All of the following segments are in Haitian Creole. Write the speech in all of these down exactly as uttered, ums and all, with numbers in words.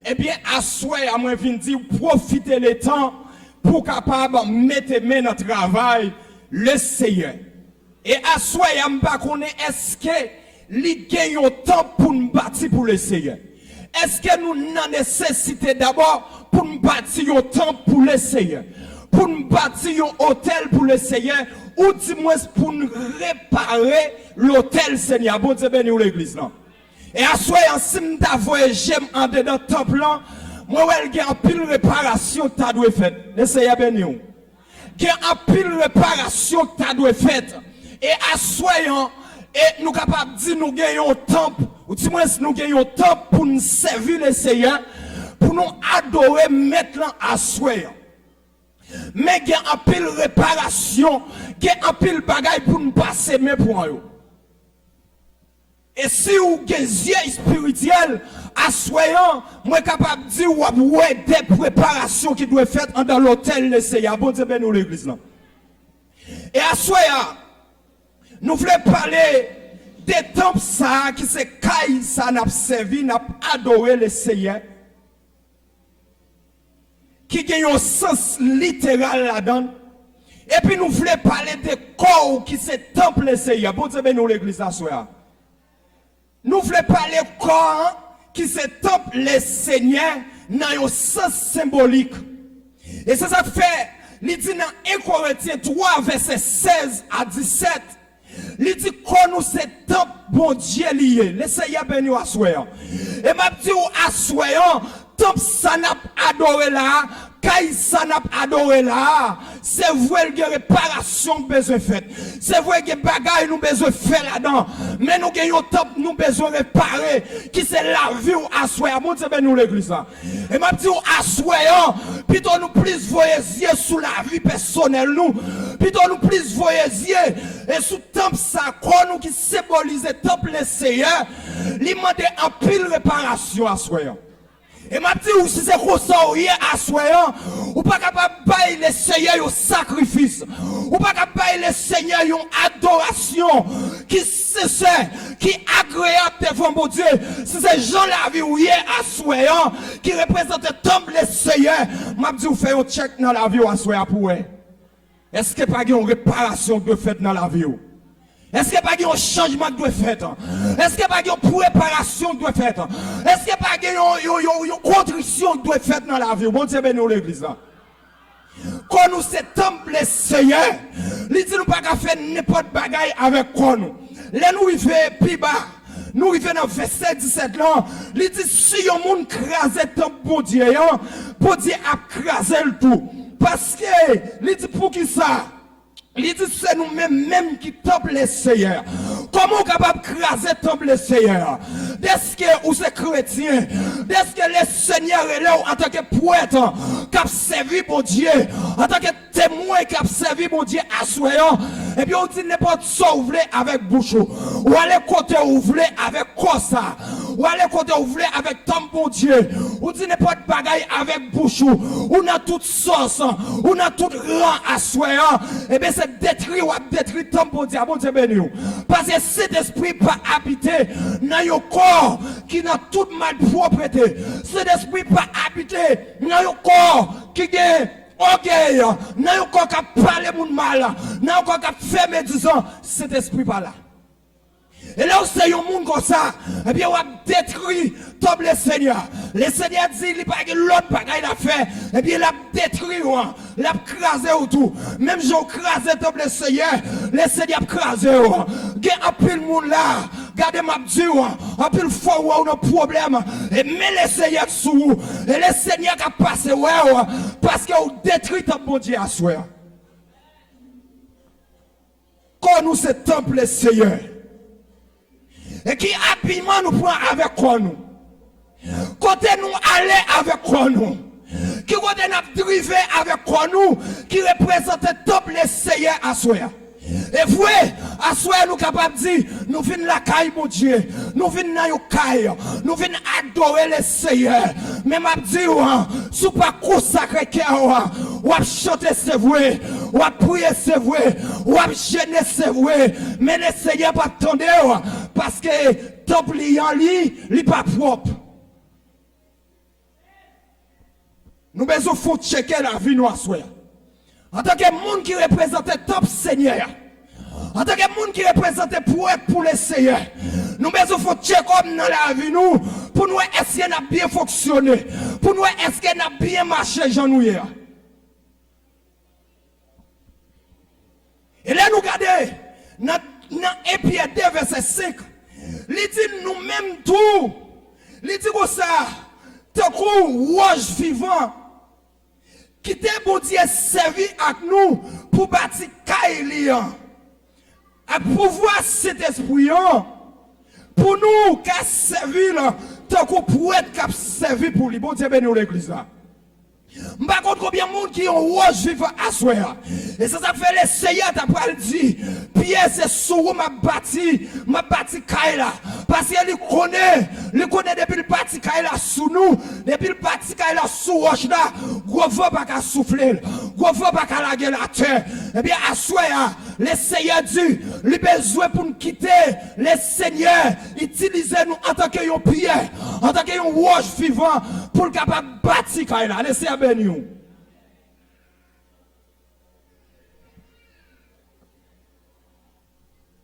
Ebyen, aswè a, mwen vin di w, pwofite letan pou w kapab mete men nan travay Leseyè. E aswè a, m pa konnen èske li gen yon tanp pou n bati pou Leseyè. Èske nou nan nesesite dabò pou n bati yon tanp pou Leseyè? Pou n bati yon otèl pou Leseyè, oudimwens pou n repare lotèl Senyè a. Bondye beni w, legliz lan. E aswè an, si m ta voye je m andedan tanp lan, mwen wè l gen anpil reparasyon k ta dwe fèt. Leseyè beni w. Gen anpil reparasyon k ta dwe fèt. E aswè an, e nou kapab di nou gen yon tanp, oudimwens nou gen yon tanp pou n sèvi Leseyè, pou nou adore Mèt lan aswè an. Men gen anpil reparasyon, gen anpil bagay pou n pase men pran yo. E si w gen zye espirityèl, aswè an, mwen kapab di w ap wè de preparasyon ki dwe fèt anndan lotèl Leseyè a. Bondye beni w, legliz lan. E aswè a, nou vle pale de tanp sa a ki se kay sa n ap sèvi, n ap adore Leseyè, ki gen yon sans literal ladan l. Epi nou vle pale de kò w ki se tanp Leseyè. Bondye beni w, legliz, aswè a. Nou vle pale kò an ki se tanp Lesenyè nan yon sans senbolik. E se sa k fè li di nan en Korentyen twa, vèsè sèz a disèt, li di, kò nou se tanp Bondye li ye. Leseyè beni w aswè an. E m ap di w aswè an, tanp sa n ap adore la a, kay sa n ap adore la a, se vre l gen reparasyon k bezwen fèt. Se vre gen bagay nou bezwen fè ladan. Men nou gen yon tanp nou bezwen repare, ki se lavi w aswè a. Bondye beni w, legliz la. E m ap di w aswè an, pito nou plis voye zye sou lavi pèsonèl nou, pito nou plis voye zye e sou tanp sa, kò nou ki senbolize tanp Leseyè, li mande anpil reparasyon aswè an. E m ap di w, si se konsa w ye aswè an, ou pa kapab bay Leseyè yon sakrifis. Ou pa ka bay Leseyè yon adorasyon ki sensè, ki agreyab devan Bondye. Si se jan lavi w ye aswè an, ki reprezante tanp Leseyè, m ap di w, fè yon tchèk nan lavi w aswè a pou w wè. Èske pa gen yon reparasyon k dwe fèt nan lavi w? Èske pa gen yon chanjman k dwe fèt? Èske pa gen yon preparasyon k dwe fèt? Èske pa gen yon, yon, yon, yon kontrisyon k dwe fèt nan lavi w? Bondye beni w, legliz la. Kò nou se tanp Leseyè. Li di nou pa ka fè nenpòt bagay avèk kò nou. Lè nou rive pi ba, nou rive nan vèsè disèt lan, li di, si yon moun kraze tanp Bondye an, Bondye ap kraze l tou. Paske, li di, poukisa? Li di, se nou menm menm ki tanp Leseyè. Kòman w kapab kraze tanp Leseyè? Dèske ou se kretyen, dèske Lesenyè rele w antanke prèt k ap sèvi Bondye, antanke temwen k ap sèvi Bondye aswè an, ebyen, ou di nenpòt sa w vle avèk bouch ou. Ou ale kote ou vle avèk kò sa. Ou ale kote ou vle avèk tanp Bondye. Ou di nenpòt bagay avèk bouch ou. Ou nan tout sòs. Ou nan tout ran aswè an. Ebyen, se detri w ap detri tanp Bondye a. Bondye beni w. Paske Sentespri pa abite nan yon kò ki nan tout malpwòpte. Sentespri pa abite nan yon kò ki gen ògèy, nan yon kò k ap pale moun mal, nan yon kò k ap fè medizan, Sentespri pa la. E lè w se yon moun konsa, ebyen, w ap detri tanp Lesenyè. Lesenyè di li pa gen lòt bagay l ap fè, ebyen, l ap detri w, l ap kraze w tou. Menm jan w kraze tanp Lesenyè, Lesenyè ap kraze w. Gen anpil moun la, gade m ap di w, anpil fwa w wè w nan pwoblèm, e men Lesenyè sou ou, e Lesenyè k ap pase wè w, paske w detri tanp Bondye aswè a. Kò nou se tanp Leseyè. E ki abiman nou pran avèk kò nou? Kote nou ale avèk kò nou? Ki kote n ap drive avèk kò nou ki reprezante tanp Leseyè aswè a? E vre, aswè a nou kapab di, nou vin lakay Bondye, nou vin nan yon kay, nou vin adore Leseyè. Men m ap di w, si w pa konsakre kè w, w ap chante se vre, w ap priye se vre, w ap jene se vre, men Leseyè p ap tande w, paske tanp li an li, li pa pwòp. Nou bezwen fè yon tcheke lavi nou aswè a. Antanke moun ki reprezante tanp Senyè a, antanke moun ki reprezante pwèt pou Lesenyè, nou bezwen fè yon tchekòm nan lavi nou pou n wè èske n ap byen fonksyone, pou n wè èske n ap byen mache jan nou ye a. E lè nou gade nan, nan en Pyè de vèsè senk, li di nou menm tou, li di konsa, tankou wòch vivan, kite Bondye sèvi ak nou pou bati kay li an, ak pouvwa Sentespri an, pou nou ka sèvi l tankou pwèt k ap sèvi pou li. Bondye beni w, legliz la. M pa konn konbyen moun ki yon wòch vivan aswè a. E se sa k fè Lesenyè ta pral di, Pyè, se sou ou m ap bati, m ap bati kay la. Paske li konnen, li konnen depi l bati kay la sou nou, depi l bati kay la sou wòch la, gwo van pa ka soufle l, gwo van pa ka lage l atè. Ebyen, aswè a, Lesenyè di, li bezwen pou n kite Lesenyè itilize nou antanke yon pyè, antanke yon wòch vivan, pou l kapab bati kay la. Lesenyè beni w.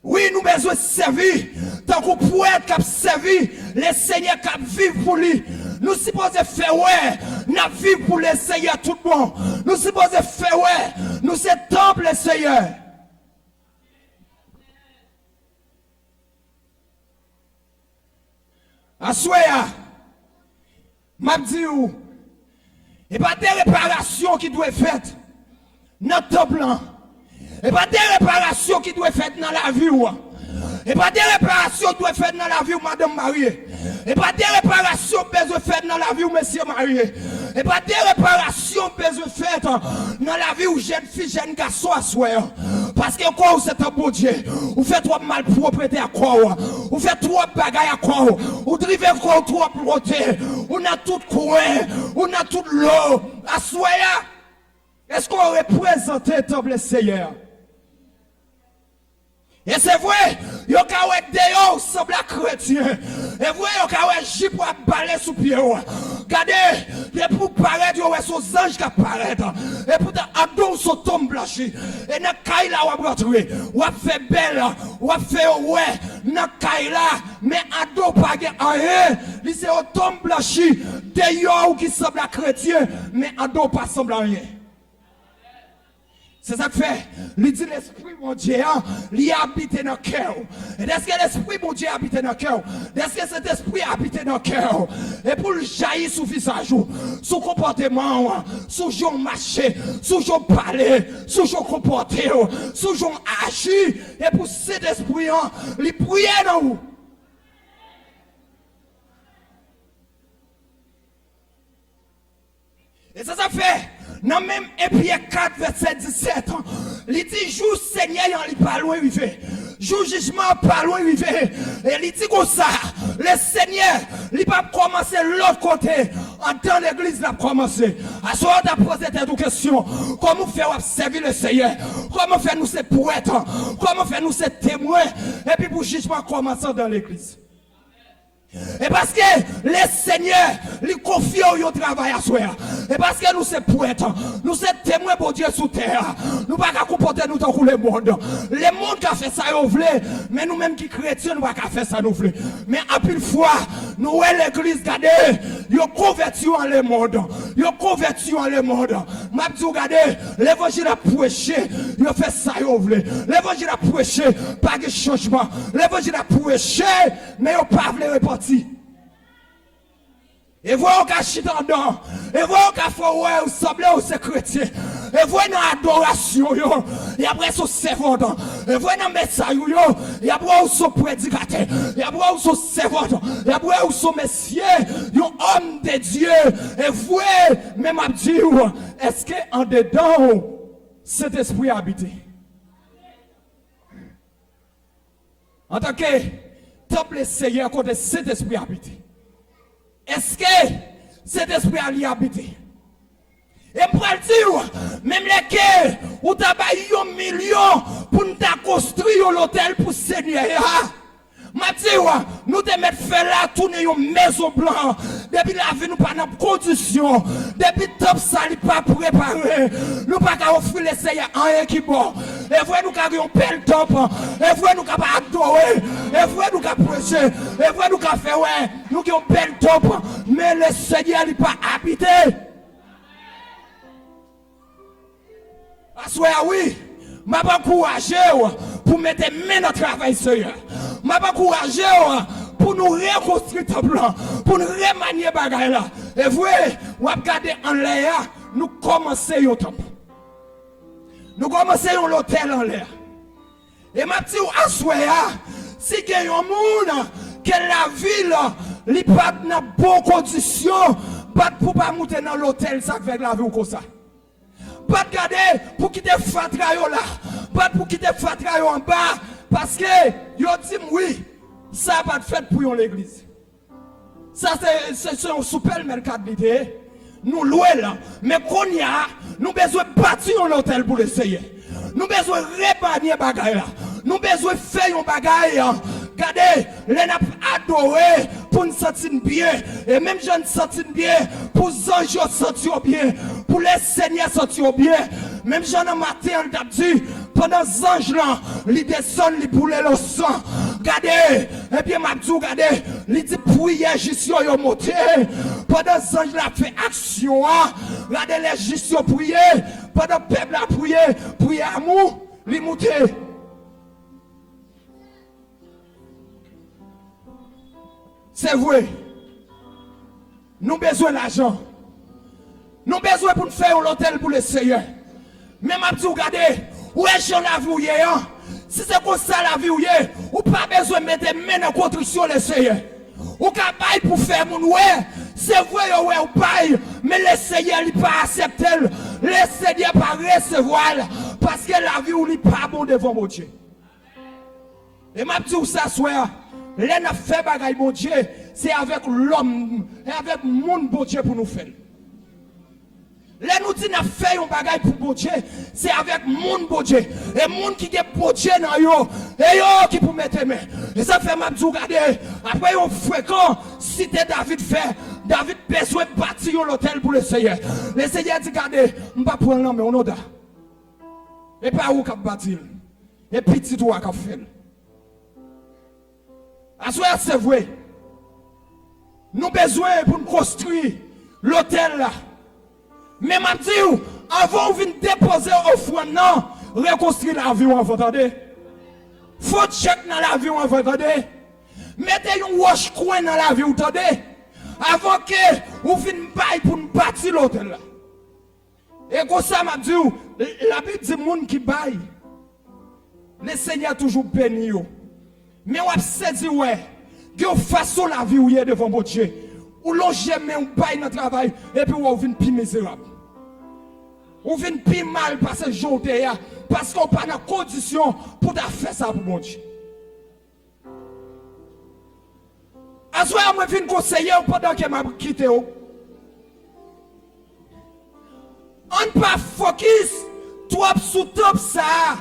Wi, nou bezwen sèvi tankou pwèt k ap sèvi Lesenyè k ap viv pou li. Nou sipoze fè wè n ap viv pou Lesenyè tout bon. Nou sipoze fè wè nou se tanp Lesenyè. Aswè a, m ap di w, e pa de reparasyon ki dwe fèt nan tanp lan. E pa de reparasyon ki dwe fèt nan lavi w. E pa de reparasyon ki dwe fèt nan lavi w, madanm marye. E pa de reparasyon k bezwen fèt nan lavi w, mesye marye. E pa de reparasyon k bezwen fèt nan lavi w, jèn fi, jèn gason, aswè a. Paske kò w se tanp Bondye. Ou fè twòp malpwoprete ak kò w. Ou fè twòp bagay ak kò w. Ou drive kò w twòp kote. Ou nan tout kwen. Ou nan tout lo. Aswè a, èske w reprezante tanp Lesenyè a? E se vre, yo ka wè deyò w sanble ak kretyen. E vre, yo ka wè jip w ap bale sou pye w. Gade, depi w parèt, yo wè se yon zanj k ap parèt. Epoutan, anndan w se yon tonm blanchi. E nan kay la w ap rantre, w ap fè bèl, w ap fè yo wè nan kay la, men anndan w pa gen anyen. Li se yon tonm blanchi. Deyò w ki sanble ak kretyen, men anndan w pa sanble anyen. Se sa k fè, li di Lespri Bondye a, li abite nan kè w. E dèske Lespri Bondye abite nan kè w, dèske Sentespri abite nan kè w, e pou l jayi sou vizaj ou, sou konpòteman w, sou jan w mache, sou jan w pale, sou jan w konpòte w, sou jan w aji, e pou Sentespri an, li priye nan ou. E se sa k fè, nan menm en Pyè kat vèsè disèt, li di jou Senyè an li pa lwen rive. Jou jijman an pa lwen rive. E li di konsa, Lesenyè, li p ap kòmanse lòt kote, anndan legliz l ap kòmanse. Aswè a w ta poze tèt ou kesyon, kòman w fè w ap sèvi Lesenyè? Kòman fè nou se pwèt? Kòman fè nou se temwen? Epi pou jijman kòmanse anndan legliz? E paske Lesenyè, li konfye w yon travay aswè a. E paske nou se pwèt, nou se temwen Bondye sou tè a. Nou pa ka konpòte nou tankou lemonn. Lemonn ka fè sa yo vle, men nou menm ki kretyen, nou pa ka fè sa nou vle. Men anpil fwa, nou wè legliz, gade, yo konvèti yo an lemonn. Yo konvèti yo an lemonn. M ap di w, gade, levanjil ap preche, yo fè sa yo vle. Levanjil ap preche, pa gen chanjman. Levanjil ap preche, men yo pa vle repanti. E vre yo ka chita anndan, e vre yo ka fè w wè, ou sanble ou se kretyen. E vre nan adorasyon yo, y ap wè sou sèvant. E vre nan mesaj ou yo, y ap wè ou sou predikatè. Y ap wè ou sou sèvant. Y ap wè ou sou mesye, yon homme de Dieu. E vre, men m ap di w, èske andedan w Sentespri abite? Antanke tanp Lesenyè kote Sentespri abite, èske Sentespri a li abite? E m pral di w, menm lè ke ou ta bay yon milyon pou n ta konstwi yon lotèl pou Senyè a, M ap di w, nou te mèt fè la tounen yon mezon blan. Depi lavi nou pa nan kondisyon, depi tanp sa li pa prepare, nou pa ka ofri Lesenyè anyen ki bon. E vre nou ka gen yon bèl tanp, e vre nou ka adore, e vre nou ka preche, e vre nou ka fè wè nou gen yon bèl tanp, men Lesenyè li pa abite. Aswè a, wi, m ap ankouraje w pou mete men nan travay Seyè. M ap ankouraje w pou nou rekonstwi tanp lan, pou nou remanye bagay la. E vre, w ap gade anlè a, nou kòmanse yon tanp. Nou kòmanse yon lotèl anlè a. E m ap di w aswè a, si gen yon moun ke lavi l li pa t nan bon kondisyon, pa t pou pa moute nan lotèl sa k fè lavi w konsa. Pa t gade pou kite fatra yo la. Pa t pou kite fatra yo anba. Paske yo di m wi, sa pa t fèt pou yon legliz. Sa se, se, se yon soupèl mèt kad li te ye. Nou lwe l. Men kounye a, nou bezwen bati yon lotèl pou Lesenyè. Nou bezwen remanye bagay la. Nou bezwen fè yon bagay. Gade, lè n ap adore pou n santi n byen. E menm jan n santi n byen, pou zanj yo santi yo byen, pou Lesenyè santi yo byen. Menm jan nan maten an, l t ap di, pandan zanj lan, li desann, li boule lansan. Gade, ebyen, m ap di w, gade, li di, priyè jis yo, yo monte. Pandan zanj la ap fè aksyon an, gade, lè jis yo priye, pandan pèp la priye, priyè amou, li moute. Se vre, nou bezwen lajan. Nou bezwen pou n fè yon lotèl pou Lesenyè. Men m ap di w, gade, ou wè jan lavi w ye an. Si se konsa lavi w ye, ou pa bezwen mete men nan konstriksyon Lesenyè. Ou ka bay pou fè moun wè. Se vre yo wè w bay, men Lesenyè li pa aksepte l. Lesenyè pa resevwa l, paske lavi w li pa bon devan Bondye. E m ap di w sa aswè a, lè n ap fè bagay Bondye, se avèk lòm, e avèk moun Bondye pou nou fè l. Lè nou di n ap fè yon bagay pou Bondye, se avèk moun Bondye. E moun ki gen Bondye nan yo, e yo ki pou mete men. E sa fè m ap di w, gade, apre yon frekan, site David fè, David bezwen bati yon lotèl pou Lesenyè. Lesenyè di, gade, m pa pran l nan men w non, Da. E pa ou k ap bati l. E pitit ou a k ap fè l. Aswè a, se vre. Nou bezwen pou n konstwi lotèl la. Men m ap di w, anvan w vin depoze ofrann nan, rekonstwi lavi w anvan, tande. Fè yon tchèk nan lavi w anvan, tande. Mete yon wòch kwen nan lavi w, tande. Avan ke ou vin bay pou n bati lotèl la. E konsa m ap di w, Labib di moun ki bay, Lesenyè toujou beni yo. Men w ap sezi wè, gen yon fason lavi w ye devan Bondye. Ou lonje men w bay nan travay, epi w wè w vin pi mizerab. Ou vin pi mal pase jan w te ye a, paske w pa nan kondisyon pou w ta fè sa pou Bondye. Aswè a, mwen vin konseye w pandan ke m ap kite w. Ann pa fokis twòp sou tanp sa a,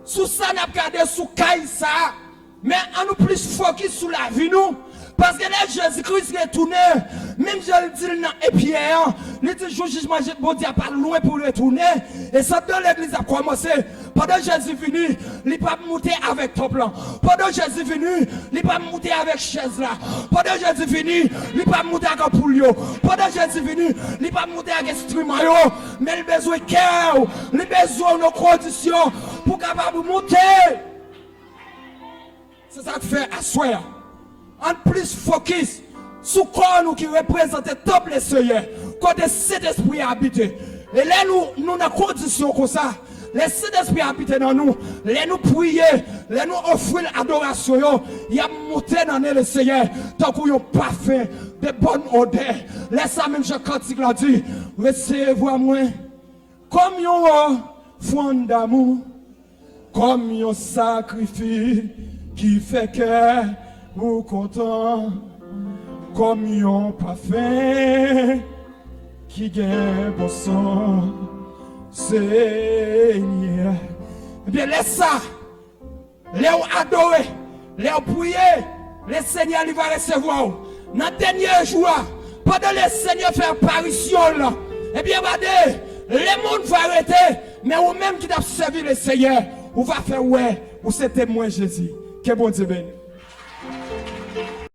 sou sa n ap gade, sou kay sa a, men ann nou plis fokis sou lavi nou. Paske lè Jezi Kris retounen, menm jan l di l nan Pyè an, li di jou jijman Bondye a pa lwen pou l retounen. E se anndan legliz ap kòmanse. Pandan Jezi vini, li p ap moute avèk tanp lan. Pandan Jezi vini, li p ap moute avèk chèz la. Pandan Jezi vini, li p ap moute ak anpoul yo. Pandan Jezi vini, li p ap moute ak enstriman yo. Men li bezwen kè w, li bezwen w nan kondisyon pou w kapab moute. Se sa k fè aswè a, ann plis fokis sou kò nou ki reprezante tanp Lesenyè, kote Sentespri a abite. E lè nou, nou nan kondisyon konsa, lè Sentespri a abite nan nou, lè nou priye, lè nou ofri l adorasyon yo, y ap monte nan nen Lesenyè tankou yon pafen de bòn odè. Lè sa, menm jan kantik la di, resevwa mwen kòm yon ofrann damou, kòm yon sakrifis ki fè kè ou kontan, kòm yon pafen ki gen bon san, Senyè. Ebyen, lè sa, lè w adore, Lè w priye, Lesenyè li va resevwa w. Nan dènye jou a, pandan Lesenyè fè aparisyon l, ebyen gade, lemonn va rete, men ou menm ki t ap sèvi Lesenyè, ou va fè wè ou se temwen Jezi. Ke Bondye beni.